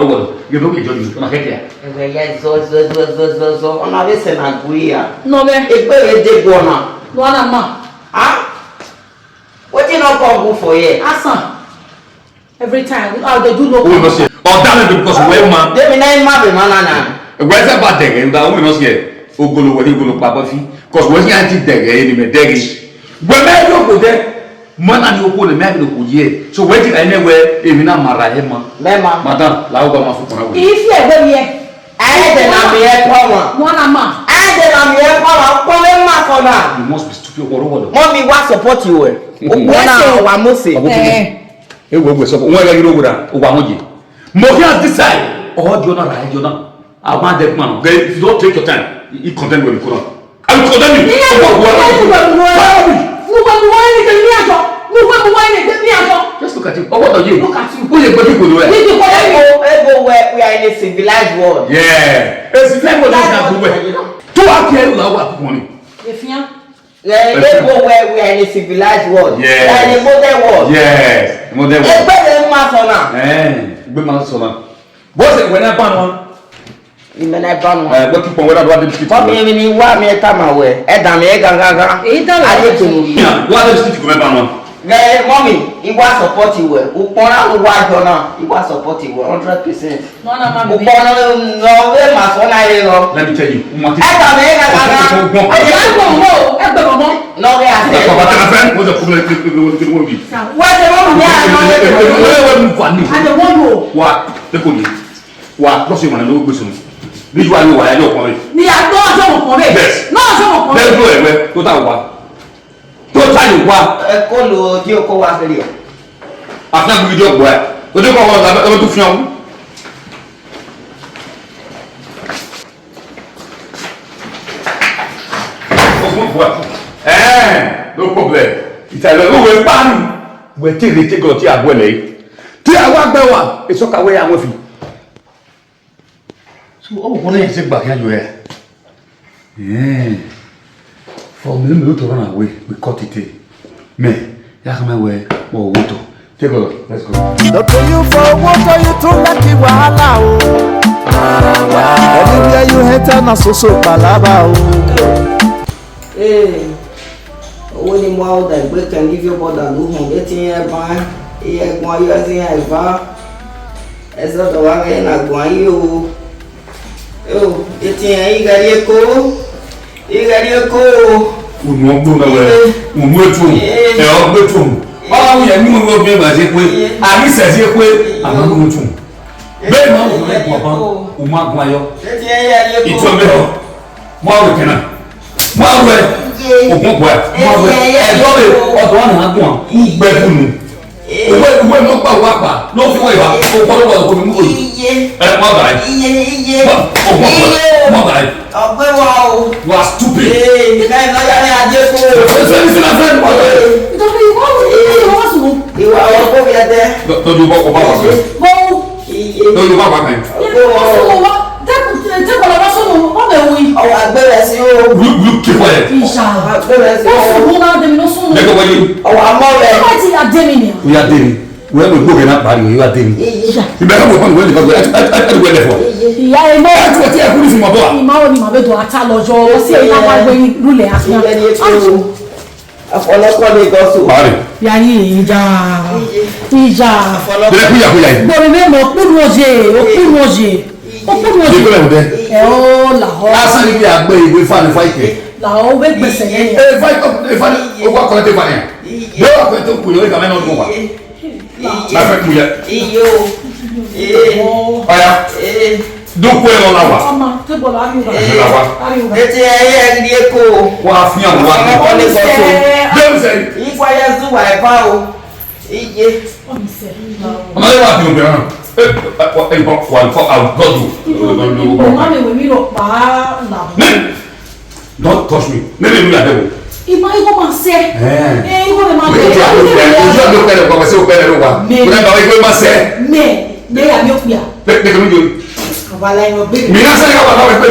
ọrọgwọdọ, ghe ne ọ ghi judge you, ọ na khẹke a. Ẹwẹ ya zọ, zọ, zọ, zọ, zọ, zọ, ọ na vbe sẹ na gu ya. Nọ mwẹ. Egbe vbe de guọ na. Nọ na ma. Ah? Wetin no come good for here? Asan. Every time, I dey do no. Uwẹ nọ si ẹre. Ọ da mwẹ because wẹ ma. Demi na ima be ma na na. Wẹ sẹ ba dẹghẹ, da uwẹ nọ si ẹre. Ogolo wẹ ni ogolo kpa bọ fi. Because wẹ si a ti dẹghẹ, eni mẹ dẹghẹ. Wẹ mẹ yo ko dẹ. Ma na ni okhuo ne mẹ a gele okhuo ye. So wẹ ti ra nẹ wẹ emwi na ma ra hẹ ma. Mẹ ma. Madam, la owa ma fu kọna wẹ. Ifi ẹgbẹ mi ẹ. Ẹ dẹ na mi ẹ kọ wọn. Wọn na ma. Ẹ dẹ na mi ẹ kọ wọn, kọ vbe ma kọ na. You must be stupid, ọrọgwọdọ. Mọ mi wa support you ẹ. Wọn na wa Mose. Ọmọ kìíní. Eh. Ewu, ewu, sọ, wọn ẹgẹ yìí ló wúra, owa wọn ye. Mo kí a decide, ọjọ́ náà ra ẹjọ́ náà. I want that man, okay? If you don't take your time, he condemn you, come on. I will condemn you. Ọwọ́ ọwọ́ ọwọ́. Just look at him. Ọwọ́ ọ̀dọ̀ yìí. Look at you. Ó yẹ gbẹ́jú kò ló ẹ̀. Ebo, ebo, we, we are in a civilized world. Yeah. A civilized world is not good way. Tó wá kí ẹrù làwọn àkókò ni. Efian. Eh, ebo where we are in a civilized world. Yes. We are in a modern world. Yes. Modern world. Egbe vbe ma sọ na. Eh, egbe ma sọ na. Bó ṣe wẹ̀ náà bá wọn. Ìmọ̀ náà bá wọn. Eh, bó ti pọ̀ wẹ́n náà ló wá dé bisikíìtì. Bọ́bí mi ni wá mi ẹ ta ma wẹ̀, ẹ dà mí ẹ gangan. Èyí dá lọ. Ayé tòun. Wá dé bisikíìtì kò mẹ́ bá wọn. Ghẹ, mummy, I wa support wẹ. Ukpọn na ne uwa yọ na, I wa support wẹ hundred percent. Ukpọn na ne ọ vbe ma sọ na re rọ. Let me tell you, Umati. Ẹ ka mẹ, ẹ ka, ka, ka. Ẹ gbọmọ, ẹ gbọmọ. Nọ vbe a sẹ. Baba, tell my friend, what's the problem? What's the problem? Wẹ de mọ mi a nọ. Wẹ, wẹ, wẹ, move on. I don't want you. Wa, take on it. Wa, lọ sí ìmọ̀ràn ló gbèsè mi. Bí ju ayé wa, ẹ yọ ọkùnrin. Ni a gbọ́ ọjọ́ mọ̀kànlẹ̀. Yes. Náà ọjọ́ mọ̀kànlẹ̀. Bẹ́ẹ̀ ló ẹ̀ wẹ́, tó tà wá. Tó tayọ wa. Ẹ kó lo di oko wa fẹ́ rí ọ. Àfihàn gbogbo ìdí ọgbọ ẹ. Ojú kọ wọn làbẹ ọdún fi hàn. Ogun ọgbọ ẹ. Ẹ, no problem. Ìtàlẹ̀ òwe pààrọ̀. Wẹ̀ tí ìrètí gọ̀ọ́ tí a gbọ́ ẹ̀ lẹ́yìn. Tí a wá gbẹ wa, èso kàwé àwọn fi. So, ọ wọ ne ẹsẹ gba khian yo ẹ. Eh. For me, me to run away, we cut it. Me, ya come away, mo wo to. Take a look. Let's go. Doctor, you for water, you too like the wahala, oh. Anywhere you enter, na so so palava, oh. Ee, owo ni mu aro da egbe kan ne ivbi obọ da ne uhunmwu, etiẹn iran ban, iran guan ye ẹzọ iran eva, ẹzọ da wa ghẹ na guan ye o. Eo, etiẹn iran gha rrie eko, iran gha rrie eko. Unu ọgbọ na wẹ, unu etu, ẹ ọgbọ etu. Ọ wa wu yẹ ne unu ọgbọ ba zẹ kue, a ghi sẹ zẹ kue, a ma unu etu. Bẹ́ẹ̀ ma wọ ẹ guan ban, o ma guan yọ. Etiẹn iran gha rrie eko. Itu ẹgbẹ họ. Mu aro kẹna. Mu aro ẹ. Okun ọkpa ẹ. Mu aro ẹ. Ẹdọ rẹ, ọdọ ọna na guan. Ugbẹ bunu. Uwe, uwe ne ọ kpa, uwa kpa. Ne ọ fi uwa eva. Okun ọkpa, okun mu oyi. Ẹ, mu aro ẹ. Okun ọkpa ẹ. Mu aro ẹ. Ọgbẹ wa o. You are stupid. Ee, nìkan iná yára ní adé kú. Friend, friend, friend, friend, mu aro ẹ. Ìwà ọkọ mi ẹ tẹ. Tọ́jú bọ́, ọba wa fẹ́. Bọ́wọ́. Lórí bàbá mi. Ọwọ́ agbẹ́rẹ́ sí o. You, you keep quiet. Ìyá. Agbẹ́rẹ́ sí o. Ó sùn mú náà dèmi ló sùn mú. Lẹ́kọ̀ọ́ wáyé. Ọwọ́ amọ́ rẹ̀. Ó bá ti yà dé mi nìyà. Ó yà dé mi. Wẹ́n mi gbókè náà parí, ó yà dé mi. Ìyá. Ìbẹ̀rẹ̀ wò fún mi, wẹ́n nìkan gbé, ẹ, ẹ, ẹ, ẹ, wẹ́n lẹ̀ fọ́. Ìyá ẹ mọ́. Ẹ tún ẹ ti ẹ kú ní ìsìn mọ́ bọ́. Ìmọ̀ wo ni màá bẹ dùn ata lọ́jọ́, ó sì ẹ̀ yà wá gbé lulẹ̀ àfihàn. Ìyá ni ètò. Ọ̀pọ̀lọpọ̀ ni gọ́sù. Báyìí. Yayi ìjà. Ìjà. Bẹ́ẹ̀ kú yàgò yàyí. Bọ̀rọ̀ mi mọ̀ kúrú òye, ó kúrú òye. Ó kúrú òye. Ṣé bẹ́ẹ̀ wọ́n dẹ́? Ẹ ó là ó. Lásán ni bí a gbé ìwé fani fáìkì. Là ó wé gbèsè yẹn. Ẹ fáìkì, ẹ fáìkì, ó wá kọ́lẹ́tì fani. Bẹ́ẹ̀ wà pẹ́ tó kù yọ, ìgbà mẹ́rin ọdún wà. Bá fẹ́ kù yẹ. Iye o. Ee. Ọya. Ee. Dúpọ̀ ẹ̀rọ la wà. Ọmọ, tébọ̀ la rí o. Ẹ̀rọ la wà. Ẹ ti ẹ yẹ ẹ rí eko. Wà á fi hàn wá. Ọmọ kọ́ni sọ tó. Bẹ́ẹ̀ sẹ́. Ìgbà yẹn zú wà ẹ̀ bá o. Iye. Ọmọ yẹn wà á fi hàn bẹ̀rẹ̀ náà. Ẹ ẹ ẹ wà á kọ́ àwùjọ dùn. Ìgbà mi wẹ̀ mí rọ̀ pa á là. Don't touch me. Maybe you are devil. Ima igho ma sẹ. Eh. Eh, igho ma sẹ. Wait, you are not there. You are not there. Papa say, "Papa, no, wa." Me. Without the igho ma sẹ. Me. Me, ya mi okpia. Pe, pe, pe, pe. Abala ino be. Mi na sẹ ka baba pe.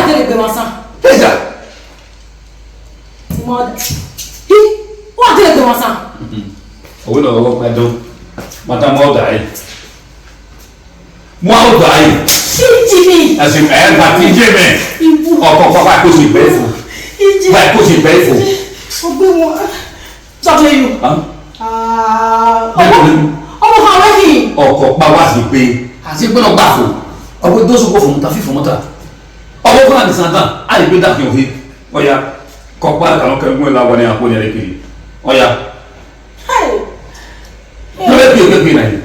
wa dele egbe mwa sa. Eja. Ti mọ ọda. Hi, wa dele egbe mwa sa. Ọwẹ na ọghọ kpa dọn. Madam, wa ọda ẹre. Mu aro da yi. Iji mi. Ẹsìn ẹ gba ti je mẹ. Ibu. Ọkọ papa kò sì bẹ́ẹ̀ fún. Iji. Báyìí kò sì bẹ́ẹ̀ fún. Ọgbẹ́ wọn. Sọfẹ yìí. Hàn? Ah, Bẹ́ẹ̀ ọmọ, kò ní. Ọmọ kan wẹ́ yìí. Ọkọ pa wá sí pé àti pé lọ gbà fún. Ọgbẹ́ tó sọ fún ta fífún mọ́ta. Ọwọ́ fún àdìsàn tán, àyè gbé dàkín òhe. Ọya, kọ pa kàlọ́ kẹgún ẹ̀ láwọn ní àpò yẹn kiri. Ọya. Hey. Lọ́wọ́ bí òkè gbé náà yìí.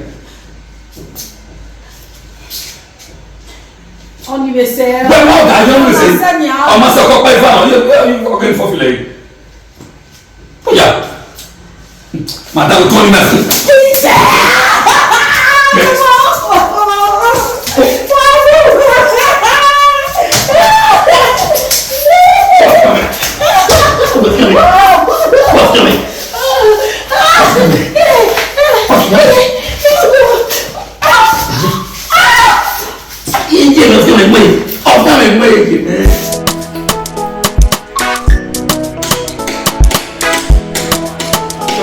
Ọni vbe sẹ. Bẹ́ẹ̀ wọ́n gà yọ ọ́nù sẹ́yìn. Ọmọ sẹ́ni àwọn. Ọmọ sẹ́kọ̀ pẹ́ ifá náà, yóò, yóò, yóò kọ́kẹ́ fọ́ filẹ̀ yìí. Ó yá. Màá dáwọ́ tó ní náà sí. Iye mẹ fún mi mọ yìí, ọgbọ́n mi mọ yìí mẹ.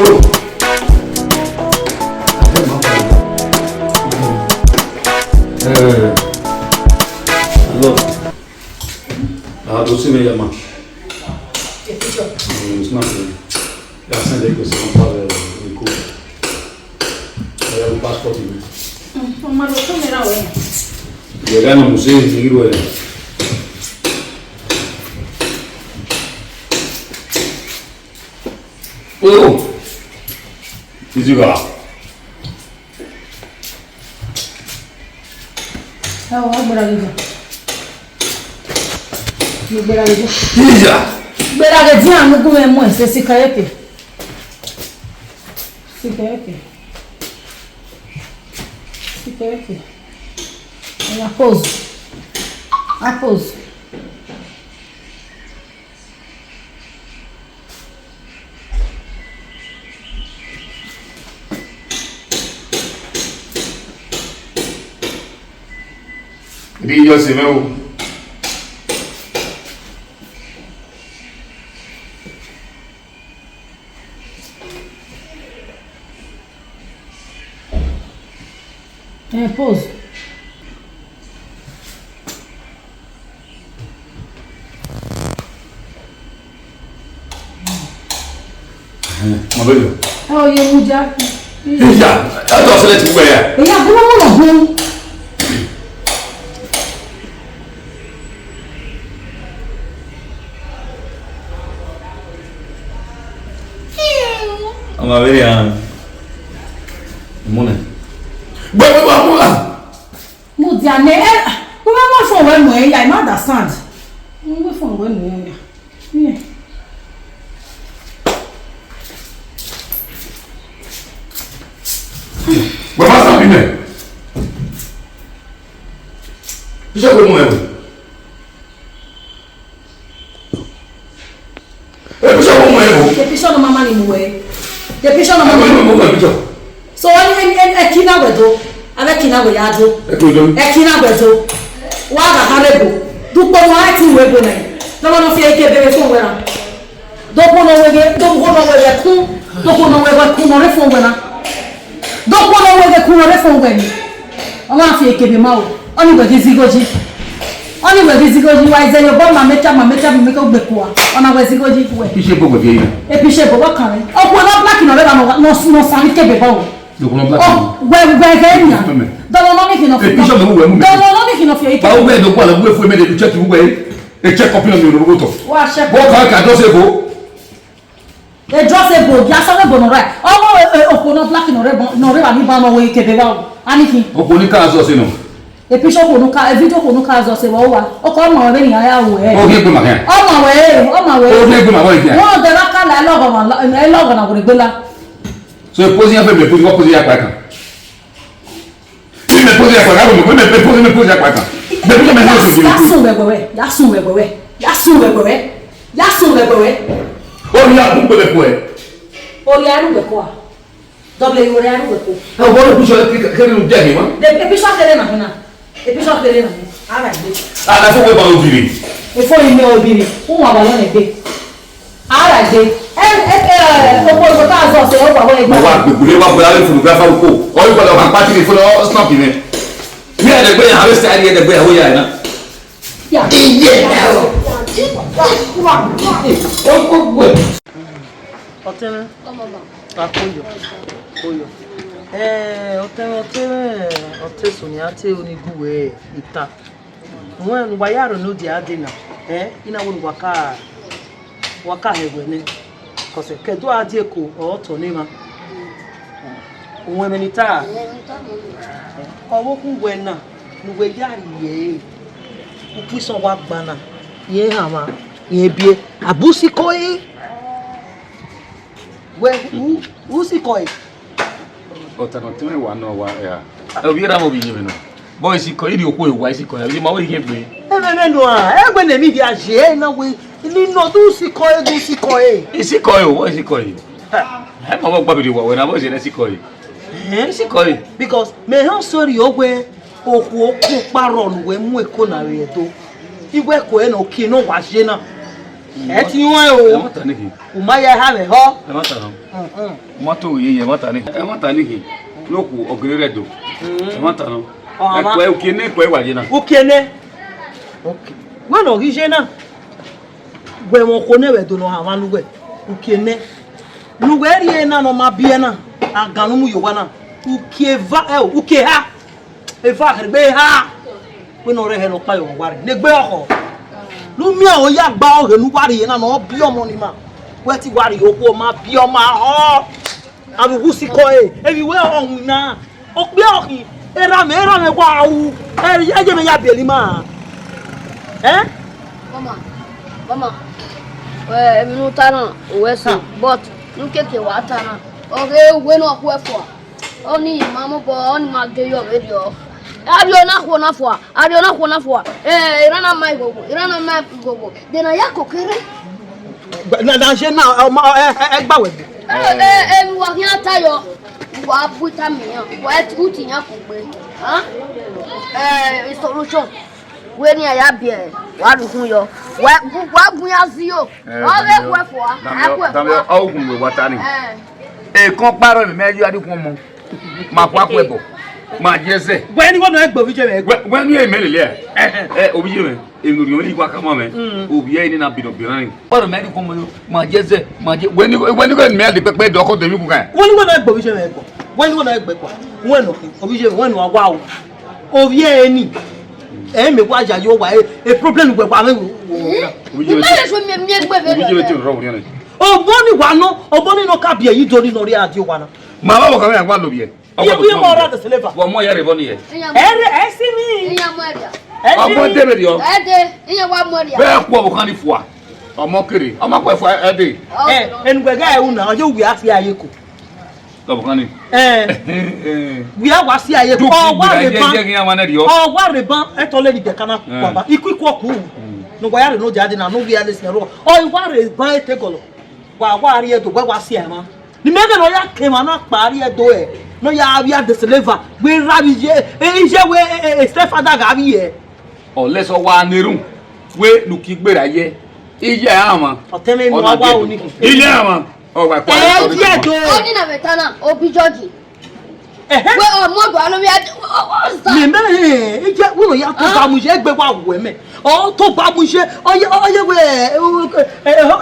Oh. Eh, hello. Ah, go see me, yeah, man. Mm, it's not me. Yeah, send it to some father, uh, in court. I have a passport in me. Mm, ọmọ lọ tún mi ra wẹ. Ìyẹ̀dá náà mo ṣe é ní irú ẹ̀. Oh! Ìjìgà. Ẹ wọ, gbera gidi. Gbera gidi. Ìjà. Gbera gidi, àánú gún ẹ mọ́ ẹ̀ ṣe sí kẹrẹ́kẹ̀. Sí kẹrẹ́kẹ̀. Sí kẹrẹ́kẹ̀. Ẹ yá pose. A pose. Di yọ se mẹ o. Ẹ pose. Mabelo. Ẹ ọ ye mu ja. Iya, ẹ tọ sẹlẹ ti wẹ ya. Iya, kí ló mú lọ hun? Ọmọ abẹ́rẹ́ hàn. Ìmúnẹ̀. Gbẹ̀gbẹ̀ wà múra. Mo di ane, eh, mo ma mọ phone wẹ mu ẹn ya, I no understand. Mo mọ phone wẹ mu ẹn ya. Yeah. Wẹ ma sàn mí mẹ. Iṣẹ́ wo mu ẹ wò? Episode wo mu ẹ o? Episode no mama ni mu ẹ. Episode no mama ni mu ẹ. So, ẹni, ẹni, ẹni, ẹ kina wẹ do. Abẹ kina wẹ ya do. Ẹ kina wẹ do. Wa ga ha rebo. Dukpo no ai ti wẹ bo nẹ. No no fi eke bebe phone wẹ ra. Dukpo no wẹ ge, dukpo no wẹ ge kun. Dukpo no wẹ ge kun no re phone wẹ ra. Dukpo no wẹ ge kun no re phone wẹ ni. Ọ ma fi eke be ma o. Ọ ni wẹ ge zigoji. Ọni wẹ ghi zigho yi wa izẹ ye obọ ma meta ma meta ma meta ogbe kua. Ọna wẹ zigho yi wẹ. Iṣẹ ebo wẹ viẹ yi. Ebi iṣẹ ebo wa kan rẹ. Ọkpọ na black nọ rẹ ba nọ nọ nọ sami kebe ba o. Loko na black. Ọ wẹ wẹ ghe nia. Dọlọ nọ ni khin nọ fi. Ebi iṣẹ ọmọ wẹ mu mi. Dọlọ nọ ni khin nọ fi ike. Ba wẹ do kwa la wẹ fu me de check wẹ. E check up nọ mi ro ro to. Wa check. Bo ka ka do se bo. E dress ebo, ya sọ ebo nọ rẹ. Ọmọ okhuo nọ black nọ rẹ nọ rẹ ba ni ba nọ wẹ kebe ba o. Ani khin. Okhuo ni ka zọ se nọ. E picture okhuo nu ka, e video okhuo nu ka zọ se wa uwa. Ọkọ ọma wẹ vbenian ya ru ẹre. Ọ ghi egbe ma khian. Ọma wẹ, ọma wẹ. Ọ ghi egbe ma wẹ khian. Wọn dẹ ra ka la ẹlọghọ na, ẹlọghọ na wẹ gbe la. So e post iran fẹ, mẹ post, wa post iran kpa kan. Mẹ post iran kpa kan, mẹ post, mẹ post iran kpa kan. Mẹ post, mẹ post. Ya sun wẹ wẹ, ya sun wẹ wẹ, ya sun wẹ wẹ, ya sun wẹ wẹ. Ọ ni a bu gbele kue. Ọ ni a ru wẹ kua. Dọbọ ẹ, iwẹ rẹ ru wẹ ko. Ẹ, wọ́n lè kú sọ kí, kí, kí ló dé mi wá? De, ebi sọ kere na huna. Ebi sọ kere na huna. Ara gbe. Àlàfo wẹ ba obìnrin. Efo yi mẹ obìnrin. Wọ́n wà wà lọ́nà ẹgbẹ́. Ara gbe. Ẹ, ẹ, ẹ, ọkọ ìwọ tá a sọ ṣe ọgbà wọ ẹgbẹ́. Mo wá gbogbo lé wá bóyá lè photographer kó. Ọ yóò gbọ́dọ̀ máa pàtì ní fúnra snap mi. Mi ẹ̀ dẹ̀gbẹ́ yà, àwọn ẹ̀sẹ̀ àdìyẹ dẹ̀gbẹ́ yà, ó yà ẹ̀ náà. Ya. Iye ẹ̀ rọ. Ó gbogbo ẹ̀. Ọtẹn mwẹ. Ọmọ ọmọ. Akoyọ. Koyọ. Eh, ọtẹn mwẹ, ọtẹn mwẹ, ọtẹn sunu, a te oni gu wẹ ita. Wẹ ne uwa ya rhie ne odia dee na, eh, I na wẹ ne uwa ka, uwa ka hẹ wẹ nẹ. Cause ke do a die eko, ọ tọ ne emwa. Uwẹ mwẹ ni ta. Ọvbokhan uwẹ na, ne uwẹ ya rhie ẹre, ukpo isọn wa gba na, irẹn hanmwa, irẹn biẹ, a bu sikọ ẹre. Wẹ, u, u sikọ ẹre. Ọta ne ọ tẹn mwẹ wa nọ wa ya. Ovbi erha mwẹ, ovbi iyẹn mwẹ nọ. Bọ isikọ, I rhie okhuo wa isikọ ya, ovbi iyẹn ma wẹ I khian gbe. Ẹmwẹ mwẹ nọ a, ẹgbẹ ne emwi hia ye na wẹ, ne I nọ do sikọ ẹre, do sikọ ẹre. Isikọ ẹre o, isikọ ẹre. Ha, ẹ ma vbe ọgba vbe rhie owa wẹ na, vbọ zẹ ne sikọ ẹre? Ẹhẹn. Isikọ ẹre. Because mẹ họn sorry o wẹ okhuo ọkpọkpa rrọọ ne uwẹ mu eko na vbe Ẹdo. I wẹ eko ẹre ne ọ kie ne ọ wa ye na. Ẹ ti wọn o. Ẹ ma ta ne khin. U ma ya eha mwẹ họ. Ẹ ma ta nọ. Mm-mm. U ma to ye ye, ẹ ma ta ne khin. Ẹ ma ta ne khin. Ne okhuo ọ gele rre Ẹdo. Mm. Ẹ ma ta nọ. Ọ, ẹ ma. Eko ẹre, ukie nẹ eko ẹre wa ye na. Ukie nẹ. Okay. Wẹ ne ọ ghi ye na. Wẹ mwẹ okhuo ne vbe Ẹdo ne ọ hanmwa ne uwẹ, ukie nẹ. Ne uwẹ rhie na ne ọ ma biẹ na, agan ne u mu ye owa na, ukie eva, ẹ o, ukie eha. Eva khẹrẹ egbe eha. Wẹ ne ọ rre ẹhẹ ne ọ kpa ye ọmwa rre, ne egbe ọkhọ. Ne u miẹn ọ ya gba ọghe ne u wa rhie na ne ọ biẹ ọmọ ni ma. Wẹ te wa rhie okhuo ma biẹ ọmwa họ. Avbe uwu sikọ ẹre, emwi wẹ ọ winna. Okpia ọkhin, erha mwẹ, erha mwẹ wa ru, ẹ, ẹ ye mwẹ ya biẹ ne ima. Ẹ? Mama, mama, ẹ, emwi ne u ta na, u wẹ so, but ne u keke wa ta na, ọ ghe uwẹ ne ọ khuẹ fua, ọni ima mobọ, ọni ima ghe yọ vberriọ. Avbe ọna khuo na fua, avbe ọna khuo na fua, ẹ, erha na ma ighogho, erha na ma ighogho, de na ya koko erha. Na, na, je na, ọ ma, ẹ, ẹ, ẹ gba wẹ gbe. Ẹ, ẹ, ẹ, wa khian ta yọ, wa bu ita miẹn iran, wa uti iran kugbe. Hàn? Ẹ, solution. Wẹ ne iran ya biẹ, wa rhie ukhun yọ. Wa, wa gun iran zio. Ẹ, ọ ghe Damiọ, kuẹ fua, Damiọ, a kuẹ Damiọ, fua. Ọ gun wẹ wa ta ni. Ẹ. Ekọn kparọ mẹ, mẹ ya rhie ukhun ọmọ. Ma kua kue ẹbọ, ma ye ẹzẹ. Wẹ ni wọ nọ egbe ovbi iye mwẹ. Wẹ, wẹ ni emẹ lele ẹ. Ẹ, ovbi iye mwẹ, emwi ne orhiọn mwẹ ni wa khama mwẹ. Mm. Ovbi ẹre ni na bi nọ bi rran. Wẹ nọ mẹ ni kọmọ yo, ma ye ẹzẹ, ma ye, wẹ ni, wẹ ni wẹ mẹ a de pẹpẹ dọ ọkọ de mi kun kan. Wẹ ni wọ nọ egbe ovbi iye mwẹ ẹbọ. Wẹ ni wọ nọ egbe kua. Wẹ nọ ovbi iye mwẹ, wẹ nọ wa o. Ovbi ẹre ni. Ẹ mẹ wa ya yo wa e, e problem wẹ wa mwẹ. Ovbi iye mwẹ, ovbi iye mwẹ ti rọ wẹ ni. Obọ ni wa nọ, obọ ni nọ ka biẹ yi do ni nọ rhie a di owa na. Ma vbe ọvbokhan mwẹ a wa lobọ ẹre. Iye, iye mọ ra the silver. Vbe ọmọ ya rre vbọ ni yẹ? Ẹ rre, ẹ si ni. Iye mọ ẹria. Ẹ si ni. Ọmọ de vberriọ. Ẹ de, iye wa mọ ẹria. Vbe ẹ khuẹ ọvbokhan ni fua. Ọmọ kere, ọmọ khuẹ fua ẹ de. Ẹ, enu wẹ gha ru na, ọ ye uwẹ a si a ye ko. Ọvbokhan ni. Ẹ. Wẹ a wa si a ye ko. Ọ wa rre ban. Ọ wa rre ban, ẹ tọ lẹ ni bẹka na kua ba. Iku iku ọku. Ne wa ya rre no dia de na, no wẹ a le si ẹro. Ọ wa rre ban ete gọlọ. Wa, wa rhie Ẹdo, wẹ wa si ẹmwa. Ne imẹ ghẹ ne ọ ya ke emwa na kpa rhie Ẹdo ẹ, ne ọ ya via the silver, wẹ ra vbe iye, e, iye wẹ, e, e, e, stepfather gha vbiẹ. Unless ọ wa ne erhunmwu, wẹ ne uki gberra ye, iye a mwa. Ọtẹn mwẹ, enu a wa ru ni. Iye a mwa, ọ wa kpa. Ẹ, iye Ẹdo. Ọ ni na vbe ta na, Obi George. Ẹhẹ. Wẹ ọmọ do alo mi, what was that? Mẹ, mẹ, ẹ, ẹ, iye, wẹ ne ọ ya to ba mu iye egbe wa wẹ mẹ. Ọ to gba mu iye, ọ ye, ọ ye wẹ,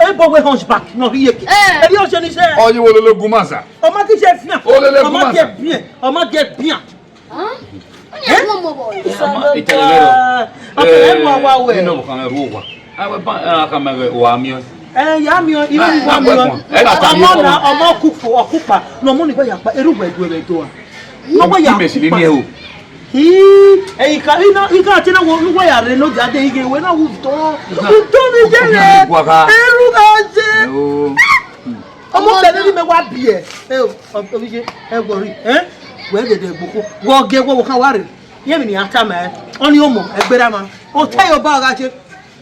ebo wẹ hunchback nọ rhie ke. Eh. Eri ọ jẹ ni sẹ. Ọ ye wo lele gun masa. Ọ ma ghi jẹ fian. O lele gun masa. Ọ ma ghi jẹ fian. Ọ ma ghi jẹ fian. Huh? Onye Eh? Ọmọ bọ. Ama itẹlẹ rẹ rọ. Ọ kẹ ẹ mọ wa wẹ. Nínú ọkàn rẹ ru wa. Awẹ ba akama rẹ wa miọ. Eh, ya miọ, iwe ni wa miọ. Ẹ na ta ni Ọmọ ọmọ. Na, ọmọ kuku, ọkupa. No mo ni gba ya pa, eru wẹ du ẹbẹ do a. No gba ya Ime si ni kupa. Ni ẹ o. Hi, ẹ, ika, ina, ika ti na wo, wo ya re no jade ighe, wẹ na wu do. Ika. Wu do mi je Ika re. Gua ka. Eru ga je. Ẹ o. Ọmọ Ọmọ bẹrẹ na. Ni mẹ wa biẹ. Ẹ o, ọ, ọ, ye, ẹ wọrị, ẹ? Wẹ gẹdẹ gboko. Wọ gẹ wọ wọ kan wa re. Ye mi ni a ta mẹ. Ọni ọmọ, ẹgbẹra ma. O tẹ yo ba gha je.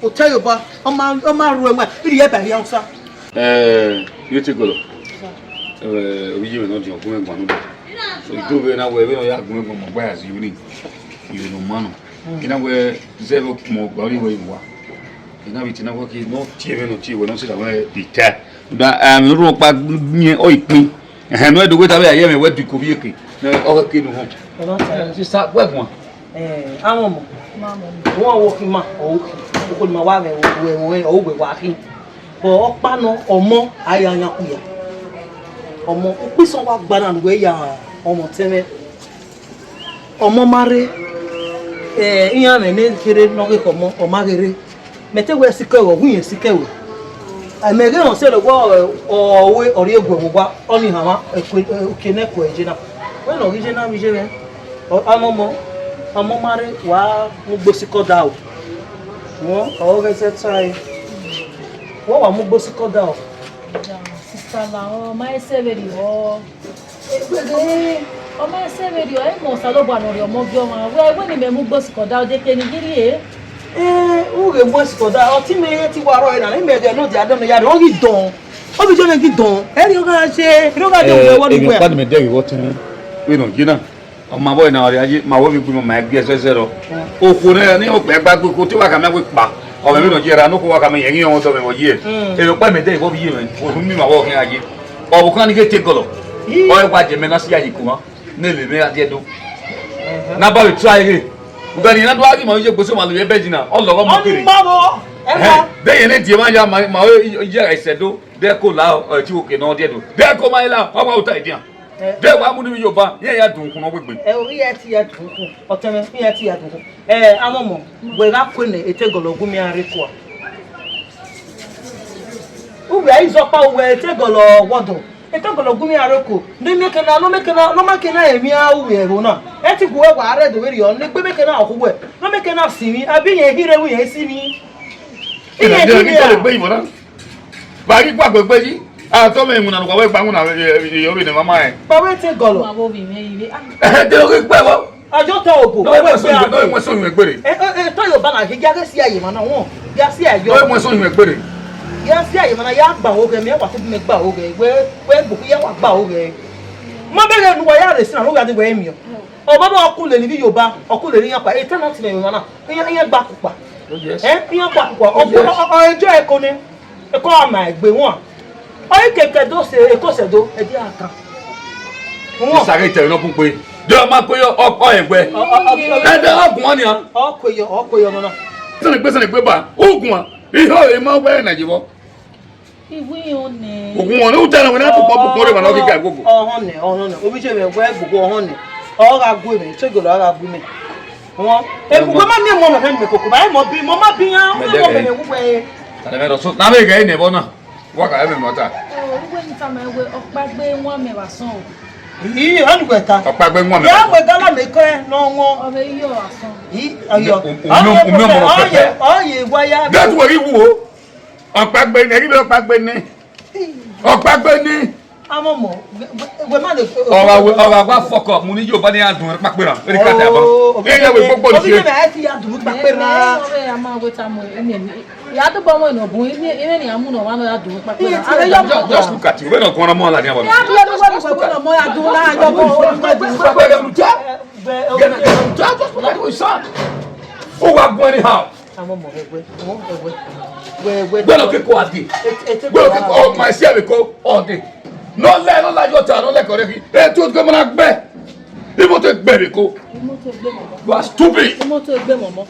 O tẹ yo ba. Ọ ma, ọ ma ru ẹmwa. Iri ẹ ba ya usa. Eh, you take a look. Eh, obi ye no di ọgbọn ẹgbọn nọ. So, do be na wẹ, wẹ no ya gbọn ẹgbọn mo gba ya zi uni. You no man. Ina wẹ zero mo gba ri wẹ wa. Ina bi tina wẹ ke no tie wẹ no tie wẹ no sit down wẹ the time. Da, um, ru ọkpa yẹn ọ ikpin. Ẹhẹn, no do wẹ ta vbe ayẹ mwẹ wẹ du ko bi eke. Ne ọ ke nu họn. Ọlọta. Eh, sister, wẹ guan. Eh, amọ mọ. Wọn wo ki ma, ọ wo ki. Ko ni ma wa vẹ, wẹ, wẹ, ọ wẹ wa ki. Bọ ọkpa nọ, ọmọ, a ya yan kuya. Ọmọ, ukpisan wa gba na nu wẹ ya ọmọ tẹmwẹ. Ọmọ ma rre, eh, iran mwẹ ne kherhe ne ọ ghe khọ ọmọ, ọ ma ghe rre. Mẹ te wẹ sikẹ wẹ, ọ gu yẹn sikẹ wẹ. Mẹ ghe họn sẹ lẹ wẹ ọ, ọ, ọ rrie guẹ vbe owa, ọni hanmwa, ẹkue, eh, ukie ne ẹkue je na. Wẹ ne ọ ghi je na vbe iye mwẹ. Ọ, amọmọ, ọmọ ma rre, wa mu gbe sikọ da o. Wọ, ọ ghẹ zẹ tae. Wọ wa mu gbe sikọ da o. Sister la, ọ ma ẹsẹ vberriọ. Egbede, ọ ma ẹsẹ vberriọ, ẹ mọ Osanobua ne ọ rhie ọmọ gie ọmwa. Wẹ, wẹ ne imẹ mu gbe sikọ da, ọ deke ne I ghi rrie. Eh, u ghe mu sikọ da, ọ te imẹ te wa rrọọ na, imẹ ghẹ ne ọ dia dọn ya rre, ọ ghi dọn. Ọ vbe jọ ne ghi dọn. Ẹ rhie ọ gha je, rhie ọ gha je, Eh, wẹ wọ ni emwi wẹ. Ọkpa ne mẹ dẹ ghe vbe ọtẹn mwẹ. Vbene ọ ye na, ọ ma vbọ na ọre a ye, ma vbọ vbe gbe ma gbe ẹsẹsẹ rọ. Mm. Okhuo ne, ne okpia gba gbe okhuo, te wa khama wẹ kpa. Ọ mẹ vbene ọ ye ra, ne okhuo wa khama yẹn ghi ọmọ dọ mẹ vbọ ye. Mm. Emwi ọkpa mẹ dẹ vbọ vbe ye mwẹ, okhuo mi ma vbọ khian ye. Ọvbokhan ni ghe te gọlọ. Ii. Ọ wa je mẹ na si ya ye kuma. Ne vbe mẹ a die do. Ẹhẹn. Na ba vbe try ghe. Ugbẹn ni na do a ghi ma ye gboso ma lo ye bed na, ọ lọghọ ma Ọ ni kere. Ma vbọ, ẹ Ẹhẹn. Ma. De ye ne die ma ya ma, ma ye ẹsẹ do. De ko la, ọ, ti wo ke nọ die do. De ko ma la, ọ wa uta idian. Eh. De wa mu ni vbe Yoruba, iran ya dun ukhun nọ wegbe. Ẹ, o, iran ti ya dun ukhun, ọtẹn mwẹ, iran ti ya dun ukhun. Ẹ, amọmọ, wẹ gha kue nẹ, etegọlọ gu mẹ a rre kua. Uwẹ a i zọkpa uwẹ etegọlọ wọdọ. Etegọlọ gu mẹ a rre ko. Ne mẹ kena, ne mẹ kena, ne ma kena emwi a uwẹ ẹvbo na. Ẹ ti gu wẹ wa rre do vberriọ, ne egbe mẹ kena ọkhu wẹ. Ne mẹ kena sinmwi, abi iran hirhe vbe iran sinmwi. Iran hirhe a. Ba ghi kpa gbe gbe yi. A tọ mẹ iwinna ne uwa wẹ gba winna, e, e, e, ovbi ne mama ẹn. Kpa wẹ etegọlọ. Ma vbe ovbi mwẹ yi vbe, ah. De oghi kpẹ vbọ. Ọjọ tọ obo. No, e mọ eso, no, e mọ eso yin egbere. E, e, e, tọ yo ba na, ya ghe si aye ma na wọn. Ya si aye. No, e mọ eso yin egbere. Ya si aye ma na, ya gba oghe, mẹ wa te mẹ gba oghe. Wẹ, wẹ gboku ya wa gba oghe. Ma bẹghe ne uwa ya rre si na, ne uwa ni wẹ miẹn. Ọ baba ọkule ni vbe Yoruba, ọkule ni yan kpa. E tenant mẹ ma na. Iyan, iyan gba kukpa. Oh, yes. Eh, iyan gba kukpa. Oh, yes. Ọ, ọ, ọ, enjoy eko nẹ. Eko a ma egbe wọn. Ọ i keke do se, eko sẹ do, ẹdi a kan. Wọn. Isaghe tẹrẹ nọ kugbe. De ọ ma kue yọ, ọ, ọ egbe. Ọ, ọ, ọ, ọ, Ẹdẹ ọguan nian. Ọ kue yọ, ọ kue yọ nọ na. Sẹnẹ gbe, sẹnẹ gbe ba. Oguan. Ihe ọre ma wẹ na ye vbọ. Iwu iran nẹ. Ogun wọn ne u tẹrẹ wẹ na pupọ pupọ re ma na ghi ga gogo. Ọhọn nẹ, ọhọn nẹ. Obi je mẹ wẹ gogo ọhọn nẹ. Ọ gha gu mẹ, che golo a gha gu mẹ. Wọn. Egbugbe ma miẹn mọ mẹ mẹ koko, ba mọ bi, mọ ma bi yan, Mẹ mọ dẹgẹ. Mẹ wẹ. Tale mẹ rọ so, na vbe ghe ne vbọ na. Wa ka mẹ mọ ta. Ọ, uwe ni tama wẹ, ọkpa gbe wan mẹ vbe asọn o. Ii, ọ nu wẹ ta. Ọkpa gbe wan mẹ. Ya wẹ gala mẹ kẹ nọ wọn. Ọ vbe yọ asọn. Ii, ayọ. Umiẹn, umiẹn mọ nọ pẹpẹ. Ọ ye, ọ ye wa ya. That's what he wo. Ọkpa gbe ne, ẹghi vbe ọkpa gbe ne. Ọkpa gbe ne. Amọmọ, wẹ, wẹ, wẹ ma le. Ọgha wẹ, ọgha wa fuck up, mu ni yo ba ne ya dun kpakpe ra. Eri ka ta ba. Oh, e ya wẹ gbogbo ni. Obi se. Ne ẹ ti ya dun kpakpe ra. Ẹ, ẹ, ẹ, a ma wẹ ta mọ, ẹ, ẹ, ya do bọ mọ nọ bun, ẹ, ẹ, ni a mu nọ wa nọ ya dun kpakpe ra. Just, just look at you. Wẹ nọ kọn na mọ la ni aba. Ya bi ẹnu wẹ wẹ nọ mọ ya dun na, ya bọ. Just look at you, son. O wa gun anyhow. Amọmọ ẹwẹ, ẹwẹ, ẹwẹ. Gbẹdọ keko a de. Gbẹdọ keko, ọ ma ẹsi ẹvẹ ko ọ de. Nọ lẹ, nọ la yọ ta, nọ lẹ kọrẹ ki. E tu otu ke mana gbẹ. Imoto egbe ẹvẹ ko. Imoto egbe mọmọ. You are stupid. Imoto egbe mọmọ.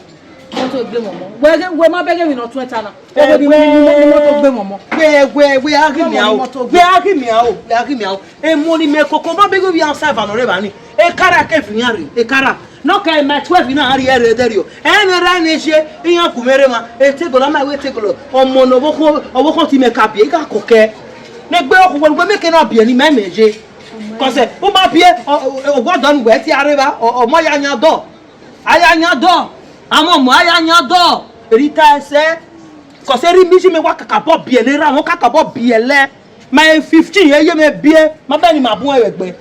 Wẹ ghe, wẹ ma bẹghe emwi ne ọ tuẹn ta na. Wẹ ghe emwi ne imọto gbe mwẹ ọmọ. Wẹ, wẹ, wẹ a ghi miẹn o. Wẹ a ghi miẹn o. Wẹ a ghi miẹn o. Emọ ni mẹ koko ma bẹghe ovbi ansa eva nọ rre evba ni. Ekara ke fi iran rre. Ekara. Nọ ka ma twelve na rhie rre ẹdẹrriọ. Ẹnẹ ra ne je, iran gu mwẹ rre emwa. Etegolo ma wẹ etegolo. Ọmọ ne ọvbokhan, ọvbokhan ti mẹ ka biẹ, I gha kọkẹ. Ne egbe ọkhọ wẹ, wẹ mẹ ke na biẹ ni mẹ mẹ je. Kọsẹ, u ma biẹ, ọ, ọ, ọ, ọwọdọ ni wẹ tie rre evba, ọ, ọmọ ya yan dọ. A ya yan dọ, amọ ọmọ a ya yan dọ, erha I ta ẹsẹ, kọsẹ erha I miẹn iye mẹ wa kakabọ biẹ lẹ, erha mwẹ kakabọ biẹ lẹ, ma e fifteen ye ye mẹ biẹ, ma bẹ ni ma bun ẹvbo ẹgbẹ.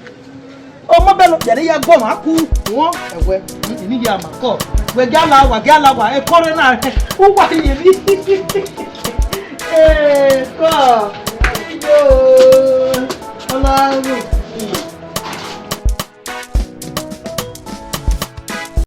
Ọmọ bẹ lọ biẹ lẹ ya gọ ma ku wọn ẹwẹ, ini ya ma kọ, wẹ gia la wa, gia la wa, e kọrẹ na, u wa ye ni. E kọ, iyo, Ọlọrun.